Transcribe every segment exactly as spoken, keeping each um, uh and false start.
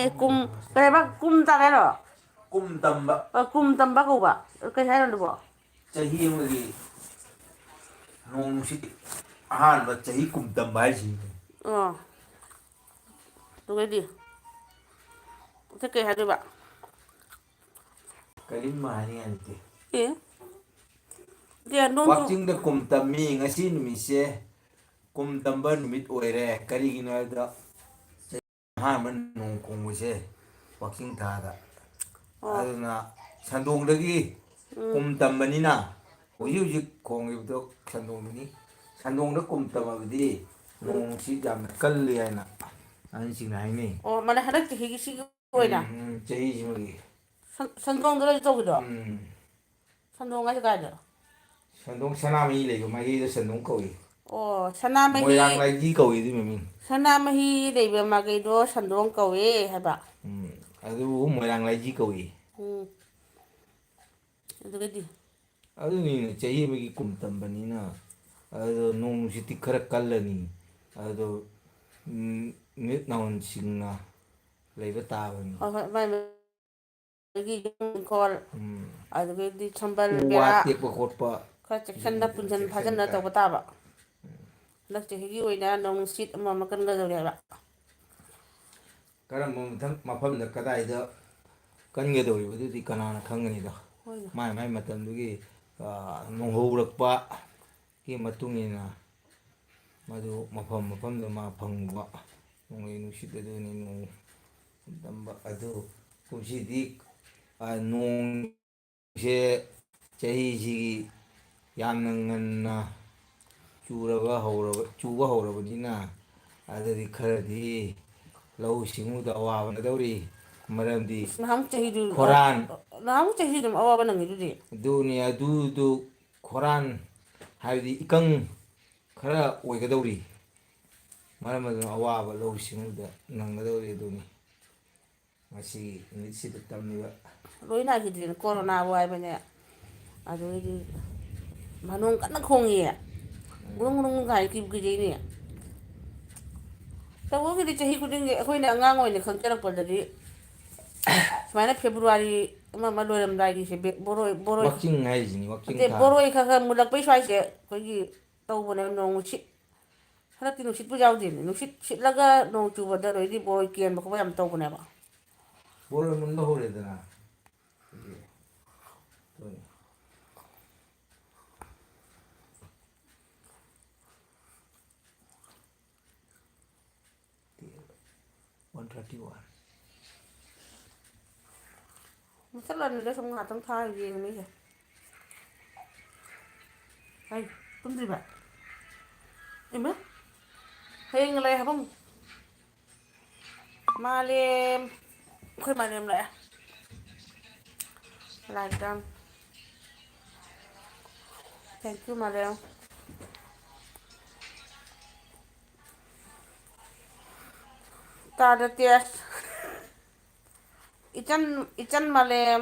ꯑꯦ, ꯀꯨꯝ, ꯀꯩ ꯍꯥꯏꯕ? ꯀꯨꯝ ꯇꯥꯔꯦ ꯍꯥꯏꯔꯣ? ꯀꯨꯝ ꯇꯝꯕ꯫ ꯑ, ꯀꯨꯝ ꯇꯝꯕ ꯀꯧꯕ꯫ ꯀꯩ ꯍꯥꯏꯅꯣ ꯑꯗꯨꯕꯣ? ꯆꯍꯤ ꯑꯃꯒꯤ ꯅꯣꯡ ꯅꯨꯡꯁꯤꯠ ꯑꯍꯥꯟꯕ ꯆꯍꯤ ꯀꯨꯝ ꯇꯝꯕ ꯍꯥꯏꯁꯤꯅꯤ꯫ ꯑꯣ꯫ ꯑꯗꯨꯒꯩꯗꯤ? ꯑꯗꯨ ꯀꯩ ꯍꯥꯏꯗꯣꯏꯕ? ꯀꯔꯤꯝ ꯍꯥꯏꯅꯤꯡꯉꯥꯏ ꯂꯩꯇꯦ꯫ ꯑꯦ? ꯑꯗꯨꯗꯤ ꯅꯣꯡ ꯆꯨ- ꯋꯥꯛꯆꯤꯡꯗ ꯀꯨꯝ ꯇꯝꯃꯤ꯫ ꯉꯁꯤ ꯅꯨꯃꯤꯠꯁꯦ ꯀꯨꯝ ꯇꯝꯕ ꯅꯨꯃꯤꯠ ꯑꯣꯏꯔꯦ꯫ ꯀꯔꯤꯒꯤꯅꯣ ꯍꯥꯏꯕꯗ, ꯑꯍꯥꯟꯕ ꯅꯣꯡ ꯈꯣꯡꯕꯁꯦ ꯋꯥꯛꯆꯤꯡ ꯊꯥꯗ꯫ ꯑꯣ꯫ ꯑꯗꯨꯅ ꯁꯟꯗꯣꯡꯗꯒꯤ ꯎꯝ꯫ ꯀꯨꯝ ꯇꯝꯕꯅꯤꯅ ꯍꯧꯖꯤꯛ ꯍꯧꯖꯤꯛ ꯈꯣꯡꯉꯤꯕꯗꯣ ꯁꯟꯗꯣꯡꯗꯅꯤ꯫ ꯁꯟꯗꯣꯡꯗ ꯀꯨꯝ ꯇꯝꯃꯕꯗꯤ ꯎꯝ꯫ ꯅꯣꯡꯁꯤ ꯌꯥꯝꯅ ꯀꯜꯂꯤ ꯍꯥꯏꯅ ꯑꯍꯟꯁꯤꯡꯅ ꯍꯥꯏꯅꯩ꯫ ꯑꯣ, ꯃꯥꯅꯦ, ꯍꯟꯗꯛ ꯆꯍꯤꯒꯤ ꯁꯤꯒꯤ ꯑꯣꯏꯅ? ꯎꯝ, ꯎꯝ, ꯆꯍꯤꯁꯤꯃꯒꯤ꯫ ꯁꯟ-, ꯁꯟꯗꯣꯡꯗ ꯂꯣꯏ ꯇꯧꯕꯤꯗꯣ? ꯎꯝ꯫ ꯁꯟꯗꯣꯡ ꯍꯥꯏꯁꯦ ꯀꯥꯏꯗꯅꯣ? ꯁꯟꯗꯣꯡ ꯁꯅꯥꯃꯍꯤ ꯂꯩꯕ ꯃꯥꯏꯀꯩꯗ ꯁꯟꯗꯣꯡ ꯀꯧꯏ꯫ ꯑꯣ, ꯁꯅꯥꯃꯍꯤ꯫ ꯃꯣꯏꯔꯥꯡ ꯂꯥꯏꯖꯤ ꯀꯧꯏ ꯑꯗꯨꯏ ꯃꯃꯤꯡ꯫ ꯁꯅꯥꯃꯍꯤ ꯂꯩꯕ ꯃꯥꯏꯀꯩꯗꯣ ꯁꯟꯗꯣꯡ ꯀꯧꯋꯦ ꯍꯥꯏꯕ꯫ ꯎꯝ, ꯑꯗꯨꯕꯨ ꯃꯣꯏꯔꯥꯡ ꯂꯥꯏꯖꯤ ꯀꯧꯏ꯫ ꯎꯝ꯫ ꯑꯗꯨꯒꯗꯤ? ꯑꯗꯨꯅꯤꯅꯦ, ꯆꯍꯤ ꯑꯃꯒꯤ ꯀꯨꯝ ꯇꯝꯕꯅꯤꯅ꯫ ꯑꯗꯣ ꯅꯣꯡ ꯅꯨꯡꯁꯤꯠꯇꯤ ꯈꯔ ꯀꯜꯂꯅꯤ꯫ ꯑꯗꯣ, ꯎꯝ, ꯃꯤꯠ ꯅꯥꯎꯟꯁꯤꯡꯅ ꯂꯩꯕ ꯇꯥꯕꯅꯤ꯫ ꯍꯣꯏ, ꯍꯣꯏ, ꯃꯥꯏ ꯃꯥꯏꯒꯤ ꯌꯨꯝ ꯏꯪꯈꯣꯜ, ꯎꯝ꯫ ꯑꯗꯨꯗꯒꯤꯗꯤ ꯁꯝꯕꯜ ꯎ ꯋꯥ ꯕꯦꯔꯥ ꯇꯦꯛꯄ ꯈꯣꯠꯄ, ꯈꯔ ꯆꯦꯛꯁꯤꯟꯅ ꯑꯗꯨꯒꯨꯝꯕꯗꯣ ꯄꯨꯟꯁꯤꯟ ꯆꯦꯛꯁꯤꯟꯕ ꯐꯥꯖꯤꯟꯅ ꯇꯥꯏ꯫ ꯇꯧꯕ ꯇꯥꯕ꯫ ꯎꯝ꯫ ꯍꯟꯗꯛ ꯆꯍꯤꯒꯤ ꯑꯣꯏꯅ ꯅꯣꯡ ꯅꯨꯡꯁꯤꯠ ꯑꯃ ꯑꯃ ꯀꯟꯒꯗꯧꯔꯤ ꯍꯥꯏꯕ꯫ ꯀꯔꯝꯕ ꯃꯐꯝ-, ꯃꯐꯝꯗ ꯀꯗꯥꯏꯗ ꯀꯟꯒꯗꯧꯔꯤꯕꯗꯨꯗꯤ ꯀꯅꯥꯅ ꯈꯪꯒꯅꯤꯗꯣ? ꯍꯣꯏꯅꯦ꯫ ꯃꯥꯏ ꯃꯥꯏ ꯃꯇꯝꯗꯨꯒꯤ, ꯑ, ꯅꯣꯡꯍꯧꯔꯛꯄꯒꯤ ꯃꯇꯨꯡ ꯏꯟꯅ ꯃꯗꯨ ꯃꯐꯝ ꯃꯐꯝꯗ ꯃꯥ ꯐꯪꯕ ꯅꯣꯡꯂꯩ ꯅꯨꯡꯁꯤꯠ ꯑꯗꯨꯅꯤ, ꯅꯣꯡ ꯇꯝꯕ ꯑꯗꯨ ꯀꯨꯝꯁꯤꯗꯤ, ꯑ, ꯅꯣꯡ ꯁꯦ ꯆꯍꯤꯁꯤꯒꯤ ꯌꯥꯝꯅ ꯉꯟꯅ ꯆꯨꯔꯕ ꯍꯧꯔꯕ, ꯆꯨꯕ ꯍꯧꯔꯕꯅꯤꯅ, ꯑꯗꯨꯗꯤ ꯈꯔꯗꯤ ꯂꯧꯎ ꯁꯤꯡꯎꯗ ꯑꯋꯥꯕ ꯅꯪꯒꯗꯧꯔꯤ꯫ ꯃꯔꯝꯗꯤ ꯅꯍꯥꯟꯃꯨꯛ ꯆꯍꯤꯗꯨ, ꯈꯣꯔꯥꯟ ꯅꯍꯥꯟꯃꯨꯛ ꯆꯍꯤꯗꯨ ꯑꯗꯨꯝ ꯑꯋꯥꯕ ꯅꯪꯉꯤꯗꯨꯗꯤ꯫ ꯑꯗꯨꯅꯤ, ꯑꯗꯨꯗꯨ ꯈꯣꯔꯥꯟ ꯍꯥꯏꯕꯗꯤ ꯏꯀꯪ ꯈꯔ ꯑꯣꯏꯒꯗꯧꯔꯤ꯫ ꯃꯔꯝ ꯑꯗꯨꯅ ꯑꯋꯥꯕ ꯂꯧꯎ ꯁꯤꯡꯎꯗ ꯅꯪꯒꯗꯧꯔꯤ ꯑꯗꯨꯅꯤ꯫ ꯉꯁꯤꯒꯤ ꯅꯨꯃꯤꯠꯁꯤꯗ ꯇꯝꯂꯤꯕ꯫ ꯂꯣꯏ ꯅꯥꯈꯤꯗ꯭ꯔꯦꯅꯦ, ꯀꯣꯔꯣꯅꯥꯕꯨ ꯍꯥꯏꯕꯅꯦ꯫ ꯑꯗꯨꯗꯩꯗꯤ ꯃꯅꯣꯡ ꯀꯟꯅ ꯈꯣꯡꯉꯤꯌꯦ꯫ ꯎꯝ꯫ ꯒꯨꯔꯨꯡ ꯒꯨꯔꯨꯡ ꯒꯥꯏ ꯀꯤꯕꯨ ꯀꯤꯖꯩꯅꯦ꯫ ꯇꯧꯕꯒꯤꯗꯤ ꯆꯍꯤ ꯈꯨꯗꯤꯡꯒꯤ ꯑꯩꯈꯣꯏꯅ ꯑꯉꯥꯡ ꯑꯣꯏꯅ ꯈꯪꯖꯔꯛꯄꯗꯗꯤ ꯁꯨꯃꯥꯏꯅ ꯐꯦꯕ꯭ꯔꯨꯋꯥꯔꯤ ꯑꯃ ꯑꯃ ꯂꯣꯏꯔꯝꯗꯥꯏꯒꯤꯁꯦ, ꯕꯦ-, ꯕꯣꯔꯣꯏ, ꯕꯣꯔꯣꯏ, ꯋꯥꯛꯆꯤꯡ ꯍꯥꯏꯁꯤꯅꯤ, ꯋꯥꯛꯆꯤꯡ ꯅꯠꯇꯦ, ꯊꯥ꯫ ꯕꯣꯔꯣꯏ ꯈꯔ ꯈꯔ ꯃꯨꯜꯂꯛꯄꯩ ꯁ꯭ꯋꯥꯏꯁꯦ ꯑꯩꯈꯣꯏꯒꯤ ꯇꯧꯕꯅꯦꯕ, ꯅꯣꯡ ꯅꯨꯡꯁꯤꯠ꯫ ꯍꯟꯗꯛꯇꯤ ꯅꯨꯡꯁꯤꯠꯄꯨ ꯌꯥꯎꯗꯦꯅꯦ꯫ ꯅꯨꯡꯁꯤꯠ ꯁꯤꯠꯂꯒ ꯅꯣꯡ ꯆꯨꯕꯗ ꯂꯣꯏꯗꯤ ꯕꯣꯔꯣꯏ ꯀꯦꯟꯕ ꯈꯣꯠꯄ ꯌꯥꯝ ꯇꯧꯕꯅꯦꯕ꯫ ꯕꯣꯔꯣꯏ ꯃꯨꯟꯕ ꯍꯧꯔꯦꯗꯅ꯫ ꯑꯗꯨꯅꯤ꯫ One thirty one. ꯃꯨꯊꯠꯂꯅꯤꯗ, ꯁꯨꯝ ꯉꯥꯛꯇꯪ ꯊꯥꯔ ꯌꯦꯡꯅꯤꯁꯦ꯫ ꯑꯩ ꯇꯨꯝꯗ꯭ꯔꯤꯕ? ꯏꯃꯥ! ꯍꯌꯦꯡ ꯂꯩ ꯍꯥꯏꯕ ꯑꯃꯨꯛ꯫ ꯃꯥꯂꯦꯝ꯫ ꯑꯩꯈꯣꯏ ꯃꯥꯂꯦꯝ ꯂꯥꯛꯑꯦ꯫ Like done. Thank you, ꯃꯥꯂꯦꯝ꯫ ꯇꯥꯗ ꯇꯦꯁ꯫ ꯏꯆꯟ, ꯏꯆꯟ ꯃꯥꯂꯦꯝ꯫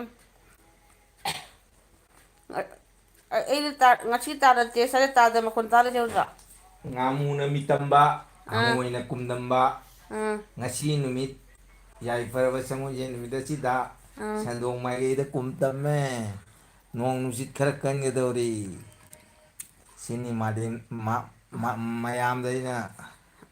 ꯑ-, ꯑ-, ꯑꯩꯅ ꯇꯥ-, ꯉꯁꯤ ꯇꯥꯗ ꯇꯦꯁ ꯍꯥꯏꯔ ꯇꯥꯗ ꯃꯈꯣꯟ ꯇꯥꯗ ꯌꯧꯗ꯭ꯔꯣ? ꯉꯥꯃꯨꯅ ꯃꯤꯠ ꯇꯝꯕ, ꯑꯥ꯫ ꯍꯪꯉꯣꯏꯅ ꯀꯨꯝ ꯇꯝꯕ꯫ ꯑꯥ꯫ ꯉꯁꯤ ꯅꯨꯃꯤꯠ ꯌꯥꯏꯐꯔꯕ ꯁꯒꯣꯜꯁꯦꯟ ꯅꯨꯃꯤꯠ ꯑꯁꯤꯗ ꯑꯥ꯫ ꯁꯟꯗꯣꯡ ꯃꯥꯏꯀꯩꯗ ꯀꯨꯝ ꯇꯝꯃꯦ꯫ ꯅꯣꯡ ꯅꯨꯡꯁꯤꯠ ꯈꯔ ꯀꯟꯒꯗꯧꯔꯤ꯫ ꯁꯤꯅꯤ ꯃꯥꯂꯦꯝ-, ꯃ-, ꯃ-, ꯃꯌꯥꯝꯗ ꯑꯩꯅ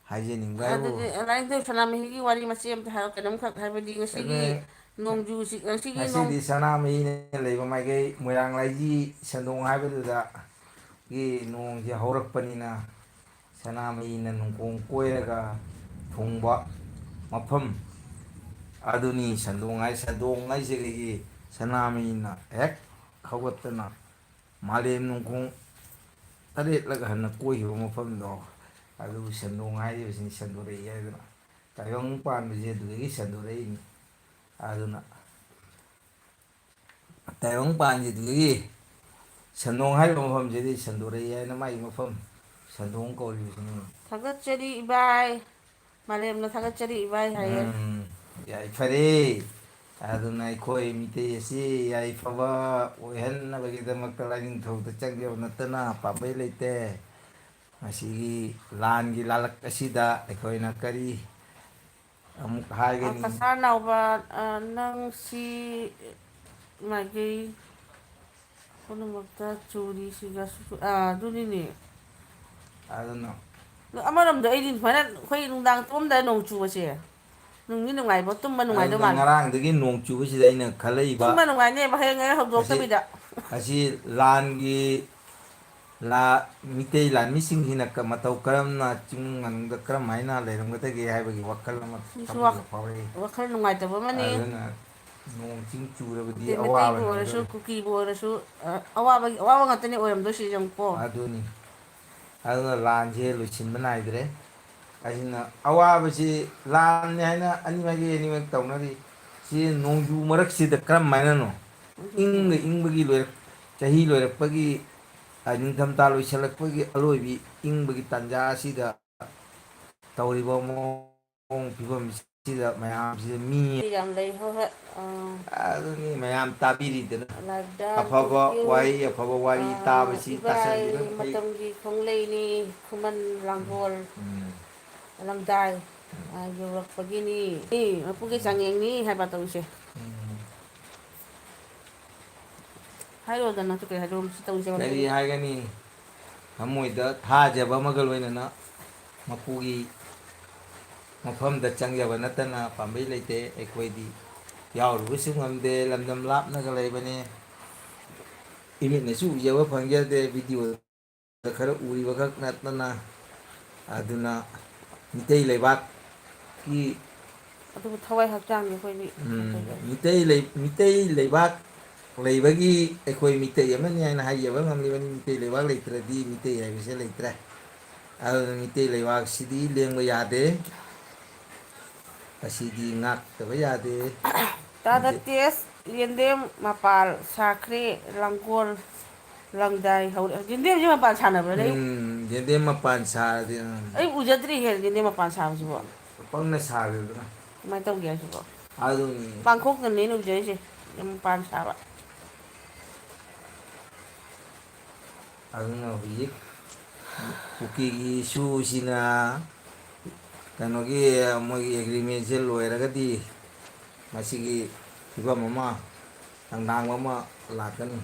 ꯍꯥꯏꯖꯅꯤꯡꯕ ꯍꯥꯏꯕꯨ꯫ ꯑꯗꯨꯗꯤ ꯂꯥꯏꯅꯤꯡꯊꯧ ꯁꯅꯥꯃꯍꯤꯒꯤ ꯋꯥꯔꯤ ꯃꯆꯦ ꯑꯝꯇ ꯍꯥꯏꯔꯣ, ꯀꯩꯅꯣꯝꯈꯛ, ꯍꯥꯏꯕꯗꯤ ꯉꯁꯤꯒꯤ ꯑꯗꯨꯅꯦ, ꯅꯣꯡꯖꯨꯁꯤ, ꯉꯁꯤꯒꯤ ꯅꯣꯡ ꯉꯁꯤꯗꯤ ꯁꯅꯥꯃꯍꯤꯅ ꯂꯩꯕ ꯃꯥꯏꯀꯩ ꯃꯣꯏꯔꯥꯡ ꯂꯥꯏꯖꯤ ꯁꯟꯗꯣꯡ ꯍꯥꯏꯕꯗꯨꯗ ꯒꯤ ꯅꯣꯡꯁꯦ ꯍꯧꯔꯛꯄꯅꯤꯅ ꯁꯅꯥꯃꯍꯤꯅ ꯅꯣꯡꯈꯣꯡ ꯀꯣꯏꯔꯒ ꯊꯨꯡꯕ ꯃꯐꯝ ꯑꯗꯨꯅꯤ ꯁꯟꯗꯣꯡ ꯍꯥꯏ-, ꯁꯟꯗꯣꯡ ꯍꯥꯏꯁꯤꯗꯒꯤ ꯁꯅꯥꯃꯍꯤꯅ ꯍꯦꯛ ꯍꯧꯒꯠꯇꯅ ꯃꯥꯂꯦꯝ ꯅꯣꯡꯈꯣꯡ ꯇꯔꯦꯠꯂꯛ ꯍꯟꯅ ꯀꯣꯏꯈꯤꯕ ꯃꯐꯝꯗꯣ, ꯑꯗꯨ ꯁꯟꯗꯣꯡ ꯍꯥꯏꯔꯤꯕꯁꯤꯅꯤ, ꯁꯟꯗꯣꯔꯛꯏ ꯍꯥꯏꯗꯅ꯫ ꯇꯥꯏꯕꯪ ꯄꯥꯟꯕꯁꯦ ꯑꯗꯨꯗꯒꯤ ꯁꯟꯗꯣꯔꯛꯏꯅꯤ꯫ ꯑꯗꯨꯅ ꯇꯥꯏꯕꯪ ꯄꯥꯟꯈꯤꯗꯨꯗꯒꯤ ꯁꯟꯗꯣꯡ ꯍꯥꯏꯔꯤꯕ ꯃꯐꯝꯁꯤꯗꯤ ꯁꯟꯗꯣꯔꯛꯏ ꯍꯥꯏꯅ ꯃꯥꯒꯤ ꯃꯐꯝ ꯁꯟꯗꯣꯡ ꯀꯧꯔꯤꯕꯁꯤꯅꯤ꯫ ꯊꯥꯒꯠꯆꯔꯤ ꯏꯕꯥꯏ꯫ ꯃꯥꯂꯦꯝꯅ ꯊꯥꯒꯠꯆꯔꯤ ꯏꯕꯥꯏ ꯍꯥꯏꯌꯦ꯫ ꯎꯝ, ꯌꯥꯏꯐꯔꯦ꯫ ꯑꯗꯨꯅ ꯑꯩꯈꯣꯏ ꯃꯤꯇꯩ ꯑꯁꯤ ꯌꯥꯏꯐꯕ ꯑꯣꯏꯍꯟꯅꯕꯒꯤꯗꯃꯛꯇ ꯂꯥꯏꯅꯤꯡꯊꯧꯗ ꯆꯪꯖꯕ ꯅꯠꯇꯅ ꯄꯥꯝꯕꯩ ꯂꯩꯇꯦ꯫ ꯃꯁꯤꯒꯤ ꯂꯥꯟꯒꯤ ꯂꯥꯂꯛ ꯑꯁꯤꯗ ꯑꯩꯈꯣꯏꯅ ꯀꯔꯤ ꯑꯃꯨꯛ ꯍꯥꯏꯒꯅꯤ? ꯀꯁꯥꯔ ꯅꯥꯎꯕ, ꯑ, ꯅꯪ ꯁꯤ ꯃꯥꯏꯀꯩ ꯄꯨꯝꯅꯃꯛꯇ ꯆꯨꯔꯤ ꯁꯤꯒ ꯁꯨ-, ꯑ, ꯑꯗꯨꯅꯤꯅꯦ꯫ ꯑꯗꯨꯅ ꯑꯗꯣ ꯑꯃꯔꯣꯝꯗ ꯑꯩꯗꯤ ꯁꯨꯃꯥꯏꯅ ꯑꯩꯈꯣꯏ ꯅꯨꯡꯗꯥꯡ ꯇꯨꯝꯃꯝꯗꯥꯏ ꯅꯣꯡ ꯆꯨꯕꯁꯦ ꯅꯨꯡꯗꯤ ꯅꯨꯡꯉꯥꯏꯕꯣ, ꯇꯨꯝꯕ ꯅꯨꯡꯉꯥꯏꯗꯧ ꯑꯗꯨꯅ ꯃꯥꯜꯂꯦ꯫ ꯉꯔꯥꯡꯗꯒꯤ ꯅꯣꯡ ꯆꯨꯕꯁꯤꯗ ꯑꯩꯅ ꯈꯜꯂꯛꯏꯕ ꯇꯨꯝꯕ ꯅꯨꯡꯉꯥꯏꯅꯦꯕ ꯍꯌꯦꯡ ꯑꯩ ꯑꯁꯤ, ꯍꯧꯗꯣꯛꯇꯕꯤꯗ꯫ ꯑꯁꯤ ꯂꯥꯟꯒꯤ ꯂꯥ-, ꯃꯤꯇꯩ ꯂꯥꯟꯃꯤꯁꯤꯡꯁꯤꯅ ꯀ-, ꯃꯇꯧ ꯀꯔꯝꯅ ꯆꯤꯡ ꯃꯅꯨꯡꯗ ꯀꯔꯝ ꯍꯥꯏꯅ ꯂꯩꯔꯝꯒꯗꯒꯦ ꯍꯥꯏꯕꯒꯤ ꯋꯥꯈꯜ ꯑꯃ ꯁꯤꯁꯨ ꯋꯥ-, ꯊꯃꯣꯏꯗ ꯐꯥꯎꯔꯛꯏ꯫ ꯋꯥꯈꯜ ꯅꯨꯡꯉꯥꯏꯇꯕ ꯑꯃꯅꯤ꯫ ꯑꯗꯨꯅ ꯅꯣꯡ ꯆꯤꯡ ꯆꯨꯔꯕꯗꯤ ꯃꯩꯇꯩ, ꯃꯩꯇꯩꯕꯨ ꯑꯋꯥꯕꯅꯤ ꯑꯣꯏꯔꯁꯨ, ꯑꯗꯨꯅ ꯀꯨꯀꯤꯕꯨ ꯑꯣꯏꯔꯁꯨ, ꯑ, ꯑꯋꯥꯕ, ꯑꯋꯥꯕ ꯉꯥꯛꯇꯅꯤ ꯑꯣꯏꯔꯝꯗꯣꯏꯁꯤ, ꯌꯦꯡꯉꯨꯀꯣ꯫ ꯑꯗꯨꯅꯤ꯫ ꯑꯗꯨꯅ ꯂꯥꯟꯁꯦ ꯂꯣꯏꯁꯤꯟꯕ ꯅꯥꯏꯗ꯭ꯔꯦ꯫ ꯑꯁꯤꯅ ꯑꯋꯥꯕꯁꯤ ꯂꯥꯟꯅꯤ ꯍꯥꯏꯅ ꯑꯅꯤꯃꯛꯀꯤ ꯑꯅꯤꯃꯛ ꯇꯧꯅꯔꯤ꯫ ꯁꯤ ꯅꯣꯡꯖꯨ ꯃꯔꯛꯁꯤꯗ ꯀꯔꯝ ꯍꯥꯏꯅꯅꯣ? ꯑꯗꯨꯅꯦ꯫ ꯏꯪꯒ ꯏꯪꯕꯒꯤ ꯂꯣꯏꯔꯛ-, ꯆꯍꯤ ꯂꯣꯏꯔꯛꯄꯒꯤ, ꯑ, ꯅꯤꯡꯊꯝꯊꯥ ꯂꯣꯏꯁꯤꯜꯂꯛꯄꯒꯤ ꯑꯔꯣꯏꯕꯤ ꯏꯪꯕꯒꯤ ꯇꯥꯟꯖꯥ ꯑꯁꯤꯗ ꯇꯧꯔꯤꯕ ꯃꯑꯣꯡ ꯐꯤꯕꯝꯁꯤꯗ ꯃꯌꯥꯝꯁꯤꯗ ꯃꯤ ꯌꯥꯝ ꯂꯩ, ꯍꯣꯏ, ꯍꯣꯏ꯫ ꯑꯥ, ꯑꯗꯨꯅꯤ ꯃꯌꯥꯝ ꯇꯥꯕꯤꯔꯤꯗꯅ꯫ ꯂꯥꯏꯞꯗ ꯑꯐꯕ ꯇꯨꯀꯤꯌꯨ, ꯋꯥꯍꯩ, ꯑꯐꯕ ꯋꯥꯔꯤ ꯑꯥ, ꯇꯥꯕꯁꯤ ꯏꯕꯥꯏ ꯇꯥꯁꯟꯕꯤꯕꯅ ꯐꯩ꯫ ꯃꯇꯝꯒꯤ ꯈꯣꯡꯂꯩꯅꯤ, ꯈꯨꯃꯟ ꯂꯥꯡꯒꯣꯜ꯫ ꯎꯝ꯫ ꯂꯝꯗꯥꯏ, ꯑ, ꯌꯧꯔꯛꯄꯒꯤꯅꯤ꯫ ꯑꯦ, ꯃꯄꯨꯒꯤ ꯆꯥꯡꯌꯦꯡꯅꯤ ꯍꯥꯏꯕ ꯇꯧꯔꯤꯁꯦ꯫ ꯎꯝ꯫ ꯍꯥꯏꯔꯣꯗꯅ, ꯅꯪꯁꯨ ꯀꯩ ꯍꯥꯏꯗꯣ ꯁꯤ ꯇꯧꯁꯦ ꯀꯔꯤ ꯍꯥꯏꯕꯗꯤ꯫ ꯍꯥꯏꯒꯅꯤ? ꯊꯃꯣꯏꯗ ꯊꯥꯖꯕ ꯑꯃꯒ ꯂꯣꯏꯅꯅ ꯃꯄꯨꯒꯤ ꯃꯐꯝꯗ ꯆꯪꯖꯕ ꯅꯠꯇꯅ ꯄꯥꯝꯕꯩ ꯂꯩꯇꯦ꯫ ꯑꯩꯈꯣꯏꯗꯤ ꯌꯥꯎꯔꯨꯕꯁꯨ ꯉꯝꯗꯦ, ꯂꯝꯗꯝ ꯂꯥꯞꯅꯒ ꯂꯩꯕꯅꯦ꯫ ꯏꯃꯤꯠꯅꯁꯨ ꯎꯖꯕ ꯐꯪꯖꯗꯦ, ꯚꯤꯗꯤꯑꯣ ꯈꯔ ꯎꯔꯤꯕꯈꯛ ꯅꯠꯇꯅ꯫ ꯑꯗꯨꯅ ꯃꯤꯇꯩ ꯂꯩꯕꯥꯛꯀꯤ ꯑꯗꯨꯕꯨ ꯊꯋꯥꯏ ꯍꯛꯆꯥꯡꯗꯤ ꯑꯩꯈꯣꯏꯗꯤ ꯎꯝ, ꯃꯤꯇꯩ ꯂꯩ-, ꯃꯤꯇꯩ ꯂꯩꯕꯥꯛ ꯂꯩꯕꯒꯤ ꯑꯩꯈꯣꯏ ꯃꯤꯇꯩ ꯑꯃꯅꯤ ꯍꯥꯏꯅ ꯍꯥꯏꯖꯕ ꯉꯝꯂꯤꯕꯅꯤ꯫ ꯃꯤꯇꯩ ꯂꯩꯕꯥꯛ ꯂꯩꯇ꯭ꯔꯗꯤ ꯃꯤꯇꯩ ꯍꯥꯏꯕꯁꯦ ꯂꯩꯇ꯭ꯔꯦ꯫ ꯑꯗꯨꯅ ꯃꯤꯇꯩ ꯂꯩꯕꯥꯛꯁꯤꯗꯤ ꯂꯦꯡꯕ ꯌꯥꯗꯦ꯫ ꯑꯁꯤꯗꯤ ꯉꯥꯛꯇꯕ ꯌꯥꯗꯦ꯫ ꯇꯥꯗ ꯇꯦꯁ ꯌꯦꯟꯗꯦꯝ ꯃꯄꯥꯜ ꯁꯥꯈ꯭ꯔꯦ, ꯂꯥꯡꯒꯣꯜ ꯂꯪꯗꯥꯏ ꯍꯧꯔꯦ꯫ ꯌꯦꯟꯗꯦꯝꯁꯦ ꯃꯄꯥꯟ ꯁꯥꯟꯅꯕ꯭ꯔꯅꯦ? ꯑꯌꯨꯛ, ꯎꯝ, ꯌꯦꯟꯗꯦꯝ ꯃꯄꯥꯟ ꯁꯥꯔꯗꯤ, ꯎꯝ꯫ ꯑꯌꯨꯛ ꯎꯖꯗ꯭ꯔꯤꯍꯦ ꯌꯦꯟꯗꯦꯝ ꯃꯄꯥꯟ ꯁꯥꯕꯁꯤꯕꯣ꯫ ꯄꯪꯅ ꯁꯥꯈꯤꯕꯗꯨꯅ꯫ ꯀꯃꯥꯏꯅ ꯇꯧꯒꯦ ꯍꯥꯏꯁꯤꯕꯣ? ꯑꯗꯨꯅꯤ꯫ ꯄꯥꯡꯈꯣꯛꯇꯅꯦ ꯑꯩꯅ ꯎꯖꯔꯤꯁꯦ, ꯌꯥꯝ ꯃꯄꯥꯟ ꯁꯥꯕ꯫ ꯑꯗꯨꯅ ꯍꯧꯖꯤꯛ ꯀꯨꯀꯤꯒꯤ ꯏꯁꯨꯁꯤꯅ ꯀꯩꯅꯣꯒꯤ ꯃꯣꯏꯒꯤ ꯑꯦꯒ꯭ꯔꯤꯃꯦꯟꯁꯦ ꯂꯣꯏꯔꯒꯗꯤ ꯃꯁꯤꯒꯤ ꯐꯤꯕꯝ ꯑꯃ, ꯈꯣꯡꯗꯥꯡꯕ ꯑꯃ ꯂꯥꯛꯀꯅꯤ꯫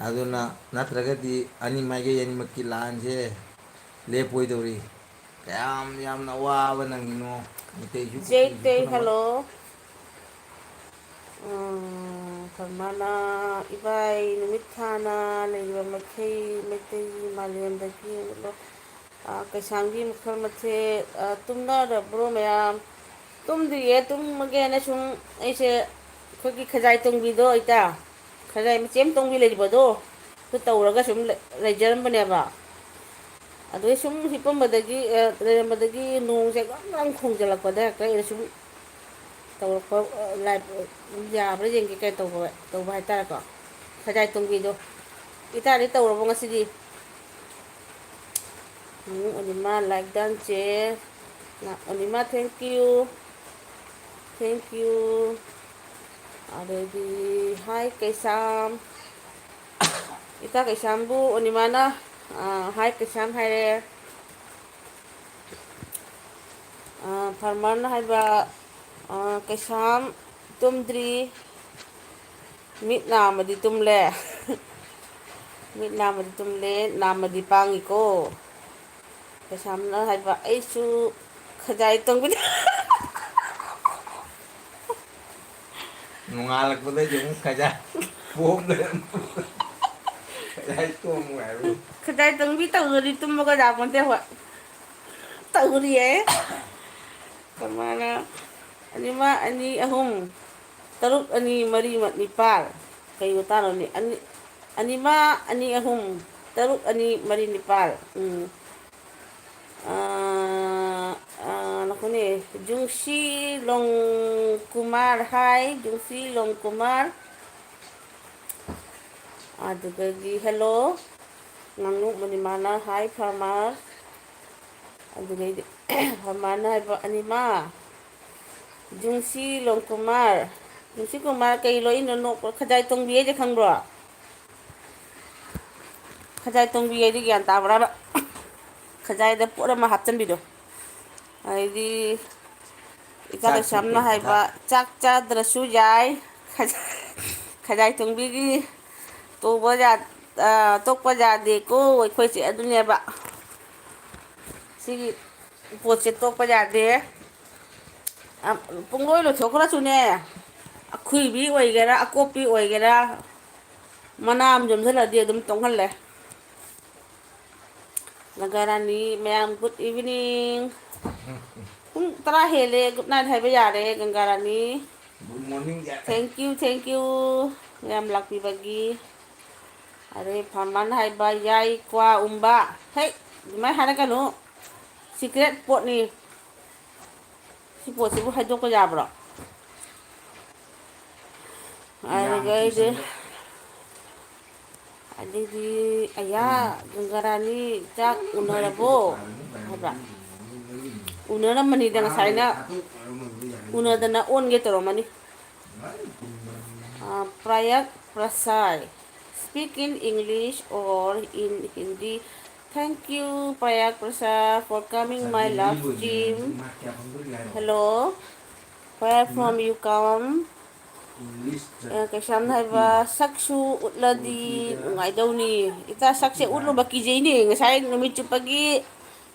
ꯑꯗꯨꯅ ꯅꯠꯇ꯭ꯔꯒꯗꯤ ꯑꯅꯤ ꯃꯥꯏꯀꯩ ꯑꯅꯤꯃꯛꯀꯤ ꯂꯥꯟꯁꯦ ꯂꯦꯞꯄꯣꯏꯗꯧꯔꯤ꯫ ꯀꯌꯥꯝ ꯌꯥꯝꯅ ꯑꯋꯥꯕ ꯅꯪꯉꯤꯅꯣ ꯃꯩꯇꯩꯁꯨ, ꯖꯩ ꯀꯨꯀꯤꯁꯨ ꯇꯩ, ꯄꯨꯝꯅꯃꯛ꯫ ꯍꯜꯂꯣ꯫ ꯎꯝ, ꯀꯃꯥꯏꯅ ꯏꯕꯥꯏ ꯅꯨꯃꯤꯠ ꯊꯥꯅ ꯂꯩꯔꯤꯕ ꯃꯈꯩ ꯃꯩꯇꯩ ꯃꯥꯂꯦꯝꯗꯒꯤ ꯎꯠꯂꯣ꯫ ꯑ, ꯀꯩꯁꯥꯝꯒꯤ ꯃꯈꯜ ꯃꯊꯦꯜ, ꯑ, ꯇꯨꯝꯅꯔꯕ꯭ꯔꯣ ꯃꯌꯥꯝ? ꯇꯨꯝꯗ꯭ꯔꯤꯌꯦ, ꯇꯨꯝꯃꯒꯦꯅ ꯁꯨꯝ ꯑꯩꯁꯦ ꯑꯩꯈꯣꯏꯒꯤ ꯈꯖꯥꯏ ꯇꯣꯡꯕꯤꯗꯣ ꯏꯇꯥ, ꯈꯖꯥꯏ ꯃꯆꯦꯝ ꯇꯣꯡꯕꯤ ꯂꯩꯔꯤꯕꯗꯣ, ꯑꯗꯨ ꯇꯧꯔꯒ ꯁꯨꯝ ꯂꯩ-, ꯂꯩꯖꯔꯝꯕꯅꯦꯕ꯫ ꯑꯗꯨꯗꯩ ꯁꯨꯝ ꯍꯤꯞꯄꯝꯕꯗꯒꯤ, ꯑ, ꯂꯩꯔꯝꯕꯗꯒꯤ ꯅꯣꯡꯁꯦ ꯒ꯭ꯔꯪ ꯒ꯭ꯔꯪ ꯈꯣꯡꯖꯜꯂꯛꯄꯗ ꯍꯦꯛꯇ ꯑꯩꯅ ꯁꯨꯝ ꯇꯧꯔꯛꯄ, ꯑ, ꯂꯥꯏꯞ, ꯑ, ꯌꯥꯕ꯭ꯔꯥ ꯌꯦꯡꯒꯦ ꯀꯥꯏꯅ ꯇꯧꯕ, ꯇꯧꯕ ꯍꯥꯏꯇꯥꯔꯦꯀꯣ꯫ ꯈꯖꯥꯏ ꯇꯣꯡꯕꯤꯗꯣ꯫ ꯏꯇꯥꯗꯤ ꯇꯧꯔꯕꯣ ꯉꯁꯤꯗꯤ? ꯎꯝ, ꯑꯅꯤꯃꯥ like done ꯆꯦ꯫ ꯅ-, ꯑꯅꯤꯃꯥ, thank you꯫ Thank you꯫ ꯑꯗꯩꯗꯤ, hi ꯀꯩꯁꯥꯝ꯫ ꯏꯇꯥ ꯀꯩꯁꯥꯝꯕꯨ ꯑꯅꯤꯃꯥꯅ, ꯑ, hi ꯀꯩꯁꯥꯝ ꯍꯥꯏꯔꯦ꯫ ꯑ, ꯐꯥꯔꯃꯔꯅ ꯍꯥꯏꯕ, ꯑ, ꯀꯩꯁꯥꯝ ꯇꯨꯝꯗ꯭ꯔꯤ, ꯃꯤꯠ ꯅꯥꯝꯃꯗꯤ ꯇꯨꯝꯂꯦ꯫ ꯃꯤꯠ ꯅꯥꯝꯃꯗꯤ ꯇꯨꯝꯂꯦ, ꯅꯥꯝꯃꯗꯤ ꯄꯥꯡꯉꯤꯀꯣ꯫ ꯀꯩꯁꯥꯝꯅ ꯍꯥꯏꯕ, ꯑꯩꯁꯨ ꯈꯖꯥꯏ ꯇꯣꯡꯕꯤꯅꯤ꯫ ꯅꯣꯡꯉꯥꯜꯂꯛꯄꯗꯩꯗꯤ ꯑꯃꯨꯛ ꯈꯖꯥꯏ ꯄꯣꯝ ꯂꯩꯔꯝꯃꯦ꯫ ꯈꯖꯥꯏ ꯇꯣꯡꯉꯨ ꯍꯥꯏꯕ꯫ ꯈꯖꯥꯏ ꯇꯣꯡꯕꯤ ꯇꯧꯗ꯭ꯔꯗꯤ ꯇꯨꯝꯕꯒ ꯌꯥꯄꯣꯟꯇꯦ ꯑꯩꯈꯣꯏ꯫ ꯇꯧꯔꯤꯌꯦ꯫ ꯀꯃꯥꯏꯅ? ꯑꯅꯤꯃ ꯑꯅꯤ ꯑꯍꯨꯝ, ꯇꯔꯨꯛ ꯑꯅꯤ ꯃꯔꯤ ꯅꯤꯄꯥꯜ꯫ ꯀꯩ ꯃꯇꯥꯡꯅꯣꯅꯦ? ꯑꯅꯤ, ꯑꯅꯤꯃ ꯑꯅꯤ ꯑꯍꯨꯝ, ꯇꯔꯨꯛ ꯑꯅꯤ ꯃꯔꯤ ꯅꯤꯄꯥꯜ꯫ ꯎꯝ꯫ ꯑꯥ, ꯑꯥ, ꯅꯈꯣꯏꯅꯦ, ꯖꯨꯡꯁꯤ ꯂꯣꯡꯀꯨꯃꯥꯔ ꯍꯥꯏ, ꯖꯨꯡꯁꯤ ꯂꯣꯡꯀꯨꯃꯥꯔ꯫ ꯑꯗꯨꯗꯒꯤ hello, ꯉꯥꯡꯂꯣꯛ ꯃꯅꯤꯃꯥꯅ hi farmer꯫ ꯑꯗꯨꯗꯩꯗꯤ farmerꯅ ꯍꯥꯏꯕ ꯑꯅꯤꯃ, ꯖꯨꯡꯁꯤ ꯂꯣꯡꯀꯨꯃꯥꯔ, ꯖꯨꯡꯁꯤ ꯀꯨꯃꯥꯔ ꯀꯩ ꯂꯣꯏꯅꯣ ꯅꯣꯛꯄ? ꯈꯖꯥꯏ ꯇꯣꯡꯕꯤ ꯍꯥꯏꯁꯦ ꯈꯪꯕ꯭ꯔꯣ? ꯈꯖꯥꯏ ꯇꯣꯡꯕꯤ ꯍꯥꯏꯗꯤ ꯒ꯭ꯌꯥꯟ ꯇꯥꯕ꯭ꯔꯥꯕ? ꯈꯖꯥꯏꯗ ꯄꯣꯠ ꯑꯃ ꯍꯥꯞꯆꯤꯟꯕꯤꯗꯣ꯫ ꯑꯗꯩꯗꯤ ꯏꯆꯥ ꯆꯥꯛ ꯀꯩꯁꯥꯝꯅ ꯊꯣꯡꯕ ꯍꯥꯏꯕ, ꯆꯥꯛ ꯆꯥꯗ꯭ꯔꯁꯨ ꯌꯥꯏ, ꯈꯖꯥꯏ, ꯈꯖꯥꯏ ꯊꯣꯡꯕꯤꯒꯤ ꯇꯣꯛꯄ ꯌꯥ-, ꯑ, ꯇꯣꯛꯄ ꯌꯥꯗꯦꯀꯣ ꯑꯩꯈꯣꯏꯁꯦ꯫ ꯑꯗꯨꯅꯦꯕ꯫ ꯁꯤꯒꯤ ꯄꯣꯠꯁꯦ ꯇꯣꯛꯄ ꯌꯥꯗꯦ꯫ ꯑ, ꯄꯨꯡꯂꯣꯏ ꯂꯣꯏꯊꯣꯛꯈ꯭ꯔꯁꯨꯅꯦ, ꯑꯈꯨꯏꯕꯤ ꯑꯣꯏꯒꯦꯔꯥ, ꯑꯀꯣꯞꯄꯤ ꯑꯣꯏꯒꯦꯔꯥ, ꯃꯅꯥ ꯑꯃ ꯌꯣꯝꯁꯤꯜꯂꯗꯤ ꯑꯗꯨꯝ ꯇꯣꯡꯍꯜꯂꯦ꯫ ꯒꯪꯒꯥꯔꯥꯅꯤ, ꯃꯌꯥꯝ, good evening꯫ ꯄꯨꯡ ꯇꯔꯥ ꯍꯦꯜꯂꯦ, good night ꯍꯥꯏꯕ ꯌꯥꯔꯦ, ꯒꯪꯒꯥꯔꯥꯅꯤ꯫ Good morning, ꯌꯥꯔꯦ꯫ Thank you, thank you, ꯃꯌꯥꯝ ꯂꯥꯛꯄꯤꯕꯒꯤ꯫ ꯑꯗꯩ ꯐꯥꯔꯃꯔ ꯍꯥꯏꯕ, ꯌꯥꯏ, ꯀ꯭ꯋꯥ ꯎꯝꯕ꯫ ꯍꯦꯛ ꯑꯗꯨꯃꯥꯏꯅ ꯍꯥꯏꯔꯛꯀꯅꯨ, secret ꯄꯣꯠꯅꯤ꯫ ꯁꯤ ꯄꯣꯠꯁꯤꯕꯨ ꯍꯥꯏꯗꯣꯛꯄ ꯌꯥꯕ꯭ꯔꯣ? ꯑꯗꯨꯒ ꯑꯩꯗꯤ, ꯑꯗꯩꯗꯤ, ꯑꯌꯥ, ꯒꯪꯒꯥꯔꯥꯅꯤ, ꯆꯥꯛ ꯎꯅꯔꯕꯣ? ꯍꯥꯏꯕ꯭ꯔꯥ? ꯎꯅꯔꯝꯃꯅꯤꯗ ꯉꯁꯥꯏꯅ, ꯎꯅꯗꯅ ꯑꯣꯟꯒꯦ ꯇꯧꯔꯝꯃꯅꯤ꯫ ꯑ, Prayag ꯄ꯭ꯔꯁꯥꯏ, speak in English or in Hindi. Thank you, Prayak Prasad, for coming my live stream. Hello, where from you come? ꯑ, ꯀꯩꯁꯥꯝꯅ ꯍꯥꯏꯕ, ꯁꯛꯁꯨ ꯎꯠꯂꯗꯤ ꯅꯨꯡꯉꯥꯏꯗꯧꯅꯤ꯫ ꯏꯇꯥ, ꯁꯛꯁꯦ ꯎꯠꯂꯨꯕ ꯀꯤꯖꯩꯅꯦ꯫ ꯉꯁꯥꯏ ꯅꯨꯃꯤꯠ ꯆꯨꯞꯄꯒꯤ,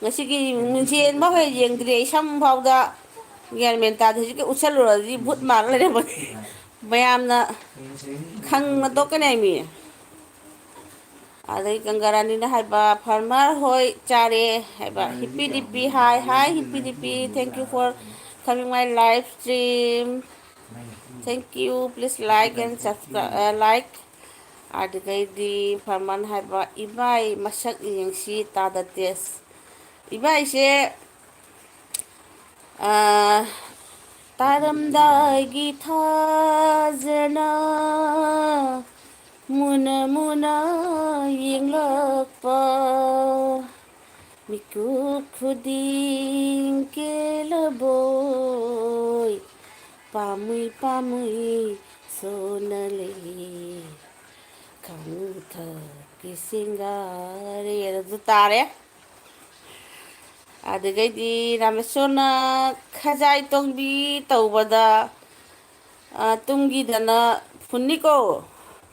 ꯉꯁꯤꯒꯤ ꯃꯤꯡꯁꯦꯟ ꯐꯥꯎ ꯍꯦꯛ ꯌꯦꯡꯗ꯭ꯔꯤ ꯑꯩ, ꯁꯝ ꯐꯥꯎꯗ ꯒ꯭ꯌꯥꯟ ꯃꯦꯟ ꯇꯥꯗꯦ꯫ ꯍꯧꯖꯤꯛꯀꯤ ꯎꯠꯁꯜꯂꯨꯔꯗꯤ ꯚꯨꯠ ꯃꯥꯜꯂ ꯂꯩꯔꯝꯃꯅꯤ꯫ ꯃꯌꯥꯝꯅ ꯈꯪꯅ ꯇꯣꯛꯀꯅꯤ ꯍꯥꯏꯃꯤ꯫ ꯑꯗꯩ ꯒꯪꯒꯥꯔꯥꯅꯤꯅ ꯍꯥꯏꯕ, "ꯐꯥꯔꯃꯔ ꯍꯣꯏ ꯆꯥꯔꯦ" ꯍꯥꯏꯕ꯫ ꯍꯤꯞꯄꯤ ꯗꯤꯄꯤ ꯍꯥꯏ, "Hi ꯍꯤꯞꯄꯤ DP, thank you for coming my live stream, thank you, please like and subscribe, uh, like." ꯑꯗꯨꯗꯩꯗꯤ ꯐꯥꯔꯃꯔ ꯍꯥꯏꯕ, "ꯏꯃꯥꯏ ꯃꯁꯛ ꯌꯦꯡꯁꯤ ꯇꯥꯗ ꯇꯦꯁ"꯫ ꯏꯃꯥꯏꯁꯦ ꯑꯥ, ꯇꯥꯔꯝꯗꯥꯏꯒꯤ ꯊꯥꯖꯅ ꯃꯨꯟꯅ ꯃꯨꯟꯅ ꯌꯦꯡꯂꯛꯄ, ꯃꯤꯀꯨꯞ ꯈꯨꯗꯤꯡ ꯀꯦꯜꯂꯕꯣꯏ, ꯄꯥꯝꯃꯨꯏ ꯄꯥꯝꯃꯨꯏ ꯁꯣꯟꯅ ꯂꯩ, ꯈꯥꯉꯨ ꯊꯛꯀꯤ ꯁꯤꯡꯒꯥꯔꯦ꯫ ꯑꯗꯨ ꯇꯥꯔꯦ꯫ ꯑꯗꯨꯗꯒꯤꯗꯤ ꯔꯥꯃꯦꯁꯣꯔꯅ ꯈꯖꯥꯏ ꯇꯣꯡꯕꯤ ꯇꯧꯕꯗ, ꯑ, ꯇꯨꯝꯈꯤꯗꯅ ꯐꯨꯟꯅꯤꯀꯣ꯫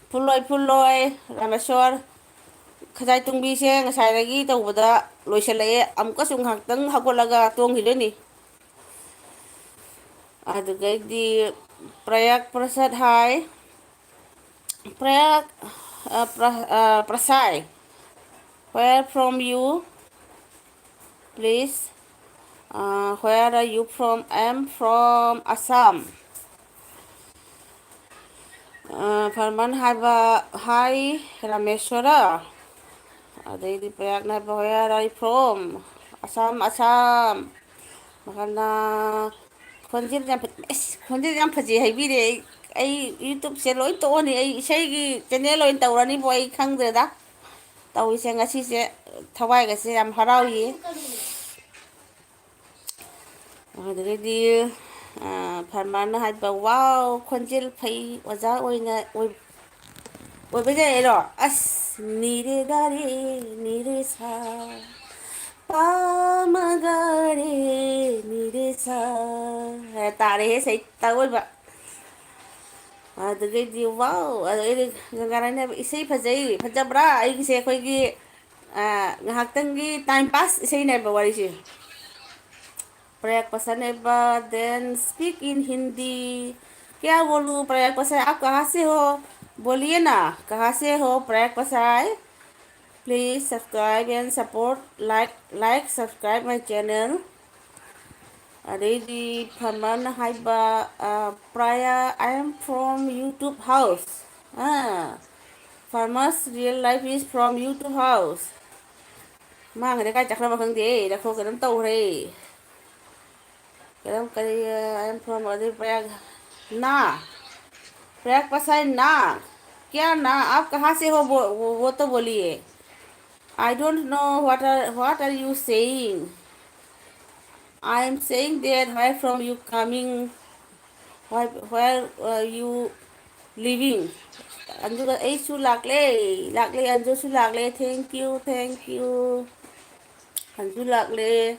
ꯐꯨꯜꯂꯣꯏ, ꯐꯨꯜꯂꯣꯏ, ꯔꯥꯃꯦꯁꯣꯔ꯫ ꯈꯖꯥꯏ ꯇꯣꯡꯕꯤꯁꯦ ꯉꯁꯥꯏꯗꯒꯤ ꯇꯧꯕꯗ ꯂꯣꯏꯁꯤꯜꯂꯛꯑꯦ꯫ ꯑꯃꯨꯛꯀꯁꯨ ꯉꯥꯏꯍꯥꯛꯇꯪ ꯍꯧꯒꯠꯂꯒ ꯇꯣꯡꯈꯤꯗꯣꯏꯅꯤ꯫ ꯑꯗꯨꯗꯒꯤꯗꯤ ꯄ꯭ꯔꯌꯥꯒ ꯄ꯭ꯔꯁꯥꯗ ꯍꯥꯏ꯫ ꯄ꯭ꯔꯌꯥꯒ, ꯑ, ꯄ꯭ꯔ-, ꯑ, ꯄ꯭ꯔꯁꯥꯏ, where from you? Please, uh, where are you from? I am from Assam. Uh, ꯐꯔꯃꯥꯟ ꯍꯥꯏꯕ, hi, ꯔꯥꯃꯦꯁ꯭ꯋꯔ꯫ ꯑꯗꯩꯗꯤ ꯄ꯭ꯔꯌꯥꯒꯅ ꯍꯥꯏꯕ, where are you from? Assam, Assam. ꯃꯈꯥꯅ ꯈꯣꯟꯖꯦꯜ ꯌꯥꯝ ꯐ-, ꯑꯁ, ꯈꯣꯟꯖꯦꯜ ꯌꯥꯝ ꯐꯖꯩ ꯍꯥꯏꯕꯤꯔꯦ꯫ ꯑꯩ, ꯑꯩ YouTubeꯁꯦ ꯂꯣꯏ ꯇꯣꯛꯑꯅꯤ꯫ ꯑꯩ ꯏꯁꯩꯒꯤ channel ꯑꯣꯏꯅ ꯇꯧꯔꯅꯤꯕꯣ, ꯑꯩ ꯈꯪꯗ꯭ꯔꯦꯗ꯫ ꯇꯧꯔꯤꯁꯦ ꯉꯁꯤꯁꯦ ꯊꯋꯥꯏꯒꯁꯦ ꯌꯥꯝ ꯍꯔꯥꯎꯔꯤꯌꯦ꯫ ꯑꯗꯨꯗꯒꯤꯗꯤ, ꯑ, ꯐꯔꯃꯥꯟꯅ ꯍꯥꯏꯕ, "ꯋꯥꯎ, ꯈꯣꯟꯖꯦꯜ ꯐꯩ, ꯑꯣꯖꯥ ꯑꯣꯏꯅ ꯑꯣꯏ-, ꯑꯣꯏꯕ ꯌꯥꯏꯔꯣ?" ꯑꯁ, ꯅꯤꯔꯦ ꯒꯥꯔꯦ, ꯅꯤꯔꯦ ꯁꯥ, ꯄꯥꯃꯒꯥꯔꯦ, ꯅꯤꯔꯦ ꯁꯥ꯫ ꯍꯥꯏ ꯇꯥꯔꯦꯍꯦ, ꯁꯩꯇ ꯑꯣꯏꯕ꯫ ꯑꯗꯨꯗꯒꯤꯗꯤ, ꯋꯥꯎ! ꯑꯗꯨꯗꯒꯤꯗꯤ ꯒꯪꯒꯥꯔꯥꯅꯤ ꯍꯥꯏꯕ, "ꯏꯁꯩ ꯐꯖꯩ, ꯐꯖꯕ꯭ꯔꯥ?" ꯑꯩꯒꯤꯁꯦ ꯑꯩꯈꯣꯏꯒꯤ, ꯑ, ꯉꯥꯏꯍꯥꯛꯇꯪꯒꯤ time pass ꯏꯁꯩꯅꯦꯕ ꯋꯥꯔꯤꯁꯦ꯫ प्रयाग पसंद है, then speak in Hindi। क्या बोलूँ प्रयाग पसंद, आप कहाँ से हो? बोलिए ना, कहाँ से हो प्रयाग पसंद? Please subscribe and support, like, like, subscribe my channel. ꯑꯗꯩꯗꯤ ꯐꯥꯔꯃꯔꯅ ꯍꯥꯏꯕ, ꯑ, "Priya, I am from YouTube house." ꯑ, "Farmer's real life is from YouTube house." ꯃꯥꯡꯈ꯭ꯔꯦ, ꯀꯥꯏ ꯆꯠꯈ꯭ꯔꯕ ꯈꯪꯗꯦ, ꯂꯧꯊꯣꯛ ꯀꯩꯅꯣꯝ ꯇꯧꯈ꯭ꯔꯦ꯫ ꯀꯩꯅꯣꯝ ꯀꯔꯤ, I am from ꯑꯗꯩ ꯄ꯭ꯔꯌꯥꯒ, ना, प्रयाग पसंद ना, क्या ना, आप कहाँ से हो, वो, वो, वो तो बोलिए। I don't know what are, what are you saying? I am saying that where from you coming? Where, where are you living? ꯑꯟꯖꯨꯒ ꯑꯩꯁꯨ ꯂꯥꯛꯂꯦ, ꯂꯥꯛꯂꯦ, ꯑꯟꯖꯨꯁꯨ ꯂꯥꯛꯂꯦ, thank you, thank you꯫ Anju ꯂꯥꯛꯂꯦ꯫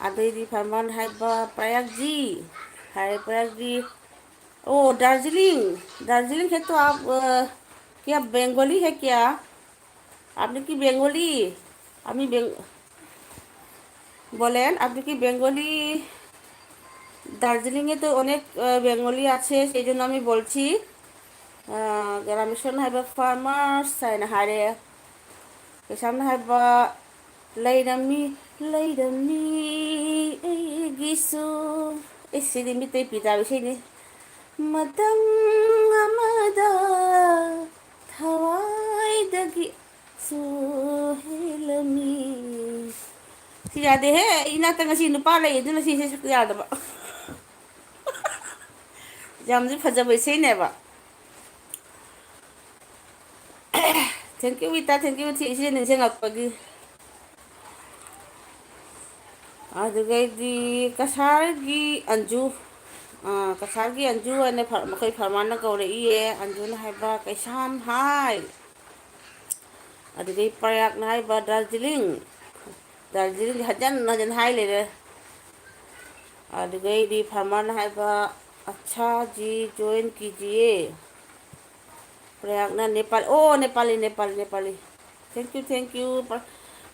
ꯑꯗꯩꯗꯤ ꯐꯔꯃꯥꯟ ꯍꯥꯏꯕ ꯄ꯭ꯔꯌꯥꯛꯖꯤ ꯍꯥꯏ, ꯄ꯭ꯔꯌꯥꯛꯖꯤ, ओ दार्जिलिंग, दार्जिलिंग है तो आप, अ, क्या बंगाली है क्या? আপনি কি বেঙ্গলি? আমি বেং-, বলেন, আপনি কি বেঙ্গলি? দার্জিলিংয়ে তো অনেক, আহ, বেঙ্গলি আছে, সেই জন্য আমি বলছি, আহ, ꯔꯥꯃꯦꯁꯣꯔꯅ ꯍꯥꯏꯕ ꯐꯥꯔꯃꯔꯁ ꯍꯥꯏꯅ ꯍꯥꯏꯔꯦ꯫ ꯀꯩꯁꯥꯝꯅ ꯍꯥꯏꯕ ꯂꯩꯔꯝꯃꯤ, ꯂꯩꯔꯝꯃꯤ ꯑꯩꯒꯤꯁꯨ꯫ ꯑꯦ, ꯁꯤꯗꯤ ꯃꯤꯇꯩ ꯄꯤ ꯇꯥꯕ ꯏꯁꯩꯅꯤ꯫ ꯃꯇꯝ ꯑꯃꯗ ꯊꯋꯥꯏꯗꯒꯤ ꯁꯨ ꯍꯦꯜꯂꯝꯃꯤ꯫ ꯁꯤ ꯌꯥꯗꯦꯍꯦ, ꯑꯩ ꯏꯅꯥꯛꯇ ꯉꯁꯤ ꯅꯨꯄꯥ ꯂꯩ, ꯑꯗꯨꯅ ꯁꯤꯁꯦ ꯁꯛꯄ ꯌꯥꯗꯕ꯫ ꯌꯥꯝꯗꯤ ꯐꯖꯕ ꯏꯁꯩꯅꯦꯕ꯫ Thank you, ꯋꯤꯇꯥ, thank you, ꯏꯆꯦ ꯅꯤꯡꯁꯤꯡꯉꯛꯄꯒꯤ꯫ ꯑꯗꯨꯒꯩꯗꯤ ꯀꯁꯥꯔꯒꯤ ꯑꯟꯖꯨ, ꯑꯥ, ꯀꯁꯥꯔꯒꯤ ꯑꯟꯖꯨ ꯍꯥꯏꯅ ꯐ-, ꯃꯈꯣꯏ ꯐꯥꯔꯃꯔꯅ ꯀꯧꯔꯛꯏꯌꯦ꯫ ꯑꯟꯖꯨꯅ ꯍꯥꯏꯕ, "ꯀꯩꯁꯥꯝ ꯍꯥꯏ"꯫ ꯑꯗꯨꯗꯒꯤ ꯄ꯭ꯔꯌꯥꯛꯅ ꯍꯥꯏꯕ, "ꯗꯥꯔꯖꯤꯂꯤꯡ"꯫ ꯗꯥꯔꯖꯤꯂꯤꯡꯁꯦ ꯍꯟꯖꯟ ꯍꯟꯖꯟ ꯍꯥꯏ ꯂꯩꯔꯦ꯫ ꯑꯗꯨꯗꯒꯤꯗꯤ ꯐꯥꯔꯃꯔꯅ ꯍꯥꯏꯕ, "ꯑꯠꯁꯥ ꯖꯤ, ꯖꯣꯏꯟ ꯀꯤꯖꯤꯌꯦ"꯫ ꯄ꯭ꯔꯌꯥꯛꯅ ꯅꯦꯄꯥꯜ, ꯑꯣ, Nepali, Nepali, Nepali. Thank you, thank you, ꯄ꯭ꯔ-,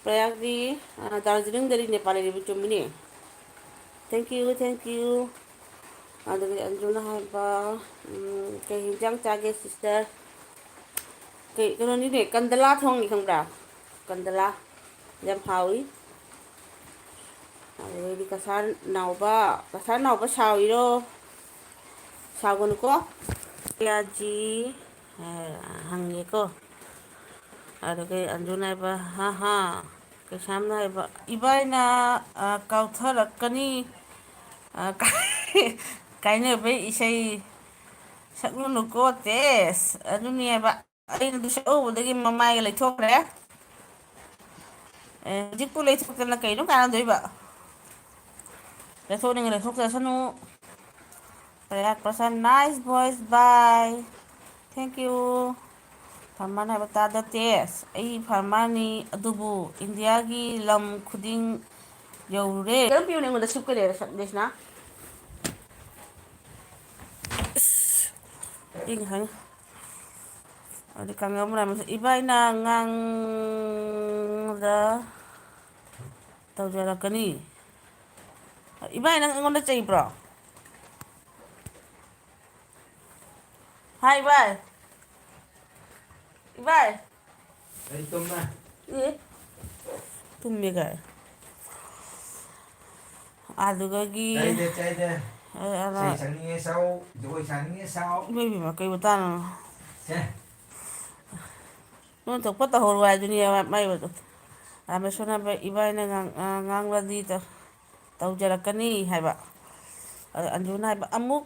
ꯄ꯭ꯔꯌꯥꯛꯗꯤ, ꯑ, ꯗꯥꯔꯖꯤꯂꯤꯡꯗꯗꯤ ꯅꯦꯄꯥꯂꯤ ꯂꯩꯕ ꯆꯨꯝꯃꯤꯅꯦ꯫ Thank you, thank you꯫ ꯑꯗꯨꯒ ꯑꯟꯖꯨꯅ ꯍꯥꯏꯕ, ꯎꯝ, "ꯀꯩ ꯍꯤꯟꯖꯥꯡ ꯆꯥꯒꯦ, sister?" ꯀꯩ, ꯀꯩꯅꯣꯅꯤꯅꯦ, ꯀꯟꯗꯂꯥ ꯊꯣꯡꯉꯤ, ꯈꯪꯕ꯭ꯔꯥ? ꯀꯟꯗꯂꯥ ꯌꯥꯝ ꯍꯥꯎꯏ꯫ ꯑꯗꯨꯗꯩꯗꯤ ꯀꯁꯥꯔ ꯅꯥꯎꯕ, ꯀꯁꯥꯔ ꯅꯥꯎꯕ ꯁꯥꯎꯔꯤꯔꯣ? ꯁꯥꯎꯒꯅꯨꯀꯣ꯫ ꯄ꯭ꯔꯤꯌꯥꯖꯤ, ꯑ, ꯍꯪꯉꯦꯀꯣ꯫ ꯑꯗꯨꯒ ꯑꯟꯖꯨꯅ ꯍꯥꯏꯕ, "ꯍꯥ ꯍꯥ"꯫ ꯀꯩꯁꯥꯝꯅ ꯍꯥꯏꯕ, "ꯏꯕꯥꯏꯅ, ꯑ, ꯀꯥꯎꯊꯔꯛꯀꯅꯤ, ꯑ, ꯀꯥꯏꯅꯕꯩ ꯏꯁꯩ ꯁꯛꯂꯨꯅꯨꯀꯣ ꯇꯦꯁ", ꯑꯗꯨꯅꯦꯕ꯫ ꯑꯩꯅꯗꯤ ꯁꯛꯍꯧꯕꯗꯒꯤ ꯃꯃꯥꯏꯒ ꯂꯩꯊꯣꯛꯈ꯭ꯔꯦ꯫ ꯑꯦ, ꯍꯧꯖꯤꯛꯄꯨ ꯂꯩꯊꯣꯛꯇꯅ ꯀꯩꯅꯣ ꯀꯥꯟꯅꯗꯣꯏꯕ? ꯂꯩꯊꯣꯛꯅꯤꯡꯉ ꯂꯩꯊꯣꯛꯆꯁꯅꯨ꯫ Prayag ꯄ꯭ꯔꯁꯥꯟ, nice voice, bye. Thank you꯫ Farmer ꯍꯥꯏꯕ ꯇꯥꯗ ꯇꯦꯁ꯫ ꯑꯩ ꯐꯥꯔꯃꯔꯅꯤ, ꯑꯗꯨꯕꯨ ꯏꯟꯗꯤꯌꯥꯒꯤ ꯂꯝ ꯈꯨꯗꯤꯡ ꯌꯧꯔꯨꯔꯦ꯫ ꯀꯔꯝ ꯄꯤꯌꯨꯅꯦ ꯑꯩꯉꯣꯟꯗ ꯁꯨꯞꯀ ꯂꯩꯔꯦ ꯁꯛ ꯂꯤꯁꯅꯥ꯫ ꯏꯁ, ꯑꯩ ꯉꯁꯥꯏ ꯑꯗꯨ ꯀꯥꯡꯉꯧ ꯃꯅꯥ ꯃꯁꯤꯡ ꯏꯕꯥꯏꯅ ꯉꯥꯡꯗ ꯇꯧꯖꯔꯛꯀꯅꯤ꯫ ꯏꯕꯥꯏ, ꯅꯪ ꯑꯩꯉꯣꯟꯗ ꯆꯩꯕ꯭ꯔꯣ? ꯍꯥꯏ, ꯏꯕꯥꯏ꯫ ꯏꯕꯥꯏ꯫ ꯑꯩ ꯇꯨꯝꯃꯦ꯫ ꯑꯦ? ꯇꯨꯝꯃꯦ ꯀꯥꯏ꯫ ꯑꯗꯨꯗꯒꯤ ꯆꯥꯏꯗꯦ, ꯆꯥꯏꯗꯦ꯫ ꯑ, ꯑ, ꯏꯁꯩ ꯁꯛꯅꯤꯡꯉꯦ ꯁꯛꯎ, ꯖꯒꯣꯏ ꯁꯥꯅꯤꯡꯉꯦ ꯁꯥꯎ꯫ ꯏꯃꯥ, ꯏꯕꯦꯝꯃ, ꯀꯩ ꯃꯇꯥꯡꯅꯣ? ꯁꯦ꯫ ꯅꯣꯏ ꯊꯣꯛꯄ ꯇꯧꯍꯧꯔꯣ ꯍꯥꯏꯗꯨꯅꯤ ꯃꯥꯏ ꯑꯣꯏꯗꯣ꯫ ꯔꯥꯃꯦꯁꯣꯔꯅ ꯍꯥꯏꯕ, "ꯏꯕꯥꯏꯅ ꯉꯥꯡ-, ꯑ, ꯉꯥꯡꯂꯗꯤ ꯇꯧ-, ꯇꯧꯖꯔꯛꯀꯅꯤ" ꯍꯥꯏꯕ꯫ ꯑꯗ ꯑꯟꯖꯨꯅ ꯍꯥꯏꯕ, "ꯑꯃꯨꯛ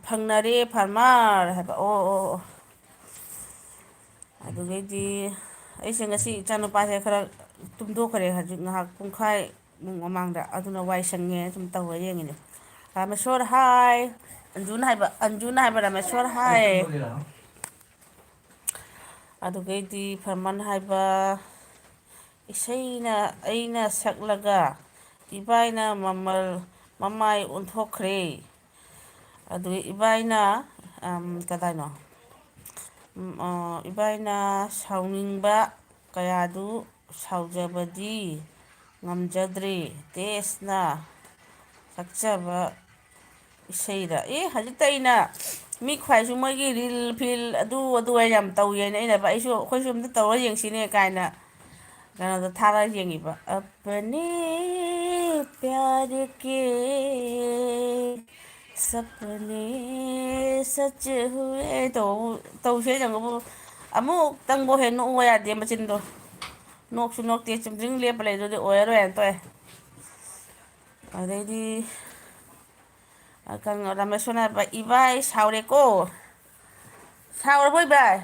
ꯐꯪꯅꯔꯦ ꯐꯥꯔꯃꯔ" ꯍꯥꯏꯕ꯫ ꯑꯣ, ꯑꯣ, ꯑꯣ꯫ ꯑꯗꯨꯗꯩꯗꯤ ꯑꯩꯁꯦ ꯉꯁꯤ ꯏꯆꯥꯅꯨꯄꯥꯁꯦ ꯈꯔ ꯇꯨꯝꯊꯣꯛꯈ꯭ꯔꯦ꯫ ꯍꯧꯖꯤꯛ ꯉꯥꯏꯍꯥꯛ ꯄꯨꯡꯈꯥꯏꯃꯨꯛ ꯃꯃꯥꯡꯗ꯫ ꯑꯗꯨꯅ ꯋꯥꯏ ꯁꯪꯉꯦ ꯁꯨꯝ ꯇꯧꯔ ꯌꯦꯡꯉꯤꯅꯦ꯫ "ꯔꯥꯃꯦꯁꯣꯔ ꯍꯥꯏ"꯫ ꯑꯟꯖꯨꯅ ꯍꯥꯏꯕ, ꯑꯟꯖꯨꯅ ꯍꯥꯏꯕ, "ꯔꯥꯃꯦꯁꯣꯔ ꯍꯥꯏ"꯫ ꯑꯗꯨꯗꯩꯗꯤ ꯐꯔꯃꯟ ꯍꯥꯏꯕ, "ꯏꯁꯩꯅ ꯑꯩꯅ ꯁꯛꯂꯒ ꯏꯕꯥꯏꯅ ꯃꯃꯜ ꯃꯃꯥꯏ ꯑꯣꯟꯊꯣꯛꯈ꯭ꯔꯦ"꯫ ꯑꯗꯨꯒ ꯏꯕꯥꯏꯅ, ꯑꯝ, ꯀꯗꯥꯏꯅꯣ? ꯎꯝ, ꯑ, ꯏꯕꯥꯏꯅ ꯁꯥꯎꯅꯤꯡꯕ ꯀꯌꯥꯗꯨ ꯁꯥꯎꯖꯕꯗꯤ ꯉꯝꯖꯗ꯭ꯔꯦ꯫ ꯇꯦꯁꯅ ꯁꯛꯆꯕ ꯏꯁꯩꯗ꯫ ꯑꯦ, ꯍꯧꯖꯤꯛꯇ ꯑꯩꯅ ꯃꯤ ꯈ꯭ꯋꯥꯏꯁꯨ ꯃꯣꯏꯒꯤ ꯔꯤꯜ ꯐꯤꯜ ꯑꯗꯨ ꯑꯗꯨ ꯌꯥꯝ ꯇꯧꯋꯦꯅ ꯑꯩꯅ, ꯑꯩꯁꯨ, "ꯑꯩꯈꯣꯏꯁꯨ ꯑꯝꯇ ꯇꯧꯔ ꯌꯦꯡꯁꯤꯅꯦ" ꯀꯥꯏꯅ ꯀꯩꯅꯣꯗ ꯊꯥꯔꯒ ꯌꯦꯡꯉꯤꯕ꯫ "ꯑꯄꯅꯦ ꯄ꯭ꯌꯥꯔ ꯀꯦ ꯁꯄꯅꯦ ꯁꯆ ꯍꯨꯌꯦ" ꯇꯧ-, ꯇꯧꯁꯦ ꯆꯪꯕꯕꯨ ꯑꯃꯨꯛꯇꯪꯕꯨ ꯍꯦꯛ ꯅꯣꯛꯎ ꯌꯥꯗꯦ ꯃꯆꯤꯟꯗꯣ꯫ ꯅꯣꯛꯁꯨ ꯅꯣꯛꯇꯦ, ꯆꯨꯝꯗ꯭ꯔꯤꯡ ꯂꯦꯞꯄ ꯂꯩꯗꯨꯗꯤ ꯑꯣꯏꯔꯔꯣꯏꯅ ꯇꯣꯛꯑꯦ꯫ ꯑꯗꯩꯗꯤ ꯀꯩꯅꯣ, ꯔꯥꯃꯦꯁꯣꯔꯅ ꯍꯥꯏꯕ, "ꯏꯕꯥꯏ ꯁꯥꯎꯔꯦꯀꯣ"꯫ "ꯁꯥꯎꯔꯕꯣ ꯏꯕꯥꯏ?"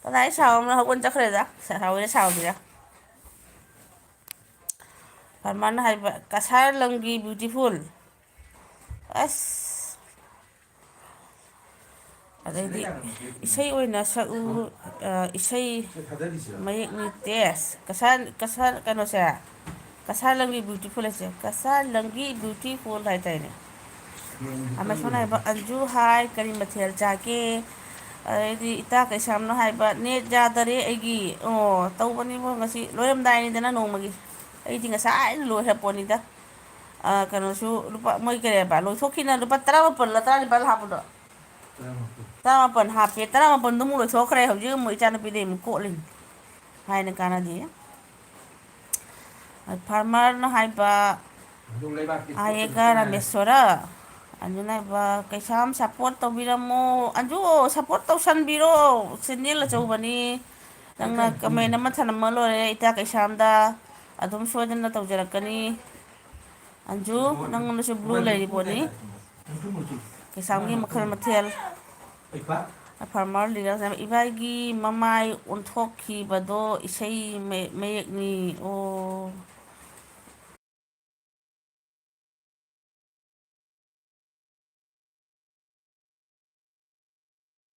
ꯀꯗꯥꯏ ꯁꯥꯎꯕꯅꯣ, ꯍꯧꯒꯠ ꯆꯠꯈ꯭ꯔꯦꯗ꯫ ꯁꯥꯎꯔꯤꯔ ꯁꯥꯎꯗ꯭ꯔꯤꯔ꯫ ꯐꯔꯃꯥꯟꯅ ꯍꯥꯏꯕ, "ꯀꯁꯥꯔ ꯂꯝꯒꯤ ꯕ꯭ꯌꯨꯇꯤꯐꯨꯜ"꯫ ꯑꯁ꯫ ꯑꯗꯩꯗꯤ ꯏꯁꯩ ꯑꯣꯏꯅ ꯁꯛꯎ, ꯑ, ꯏꯁꯩ ꯃꯌꯦꯛꯅꯤ ꯇꯦꯁ꯫ ꯀꯁꯥ, ꯀꯁꯥ, ꯀꯩꯅꯣꯁꯦ, ꯀꯁꯥ ꯂꯪꯒꯤ ꯕ꯭ꯌꯨꯇꯤꯐꯨꯜ ꯍꯥꯏꯁꯦ, ꯀꯁꯥ ꯂꯪꯒꯤ ꯕ꯭ꯌꯨꯇꯤꯐꯨꯜ ꯍꯥꯏꯇꯥꯔꯦꯅꯦ꯫ ꯑꯃꯁꯨꯅ ꯍꯥꯏꯕ, "ꯑꯟꯖꯨ ꯍꯥꯏ, ꯀꯔꯤ ꯃꯊꯦꯜ ꯆꯥꯒꯦ?" ꯑꯗꯩꯗꯤ ꯏꯇꯥ ꯀꯩꯁꯥꯝꯅ ꯍꯥꯏꯕ, "ꯅꯦꯠ ꯌꯥꯗꯔꯦ ꯑꯩꯒꯤ"꯫ ꯑꯣ, ꯇꯧꯕꯅꯤꯕꯣ, ꯉꯁꯤ ꯂꯣꯏꯔꯝꯗꯥꯏꯅꯤꯗꯅ ꯅꯣꯡꯃꯒꯤ꯫ ꯑꯩꯗꯤ ꯉꯁꯥꯏꯅ ꯂꯣꯏꯈ꯭ꯔ ꯄꯣꯠꯅꯤꯗ꯫ ꯑ, ꯀꯩꯅꯣꯁꯨ ꯂꯨꯄꯥ, ꯃꯣꯏ ꯀꯔꯤ ꯍꯥꯏꯕ, ꯂꯣꯏꯊꯣꯛꯈꯤꯅ ꯂꯨꯄꯥ ꯇꯔꯥꯃꯥꯄꯜꯂ ꯇꯔꯥꯅꯤꯄꯥꯜ ꯍꯥꯞꯄꯗꯣ? ꯇꯔꯥꯃꯥꯄꯜ ꯍꯥꯞꯄꯦ꯫ ꯇꯔꯥꯃꯥꯄꯜꯗꯨ ꯑꯃꯨꯛ ꯂꯣꯏꯊꯣꯛꯈ꯭ꯔꯦ꯫ ꯍꯧꯖꯤꯛ ꯑꯃꯨꯛ ꯏꯆꯥꯅꯨꯄꯤꯗꯩ ꯑꯃꯨꯛ ꯀꯣꯠꯂꯤꯅꯤ꯫ ꯍꯥꯏꯅ ꯀꯥꯟꯅꯗꯦ꯫ ꯐꯥꯔꯃꯔꯅ ꯍꯥꯏꯕ, ꯑꯥꯌꯦꯒ ꯔꯥꯃꯦꯁ꯭ꯋꯔ꯫ ꯑꯟꯖꯨꯅ ꯍꯥꯏꯕ, "ꯀꯩꯁꯥꯝ ꯁꯞꯄꯣꯔꯠ ꯇꯧꯕꯤꯔꯝꯃꯣ"꯫ ꯑꯟꯖꯨ, ꯁꯞꯄꯣꯔꯠ ꯇꯧꯁꯟꯕꯤꯔꯣ꯫ ꯆꯦꯅꯦꯜ ꯑꯆꯧꯕꯅꯤ꯫ ꯅꯪꯅ ꯀꯃꯦꯟ ꯑꯃ ꯊꯅꯝꯃ ꯂꯣꯏꯔꯦ ꯏꯇꯥ ꯀꯩꯁꯥꯝꯗ꯫ ꯑꯗꯨꯝ ꯁꯣꯏꯗꯅ ꯇꯧꯖꯔꯛꯀꯅꯤ꯫ ꯑꯟꯖꯨ, ꯅꯪꯉꯣꯟꯗꯁꯨ ꯕ꯭ꯂꯨ ꯂꯩꯔꯤ ꯄꯣꯠꯅꯤ꯫ ꯀꯩꯁꯥꯝꯒꯤ ꯃꯈꯜ ꯃꯊꯦꯜ꯫ ꯐꯥꯔꯃꯔ ꯂꯤꯗꯔ ꯏꯕꯥꯏꯒꯤ ꯃꯃꯥꯏ ꯑꯣꯟꯊꯣꯛꯈꯤꯕꯗꯣ ꯏꯁꯩ ꯃꯌꯦꯛꯅꯤ꯫ ꯑꯣ꯫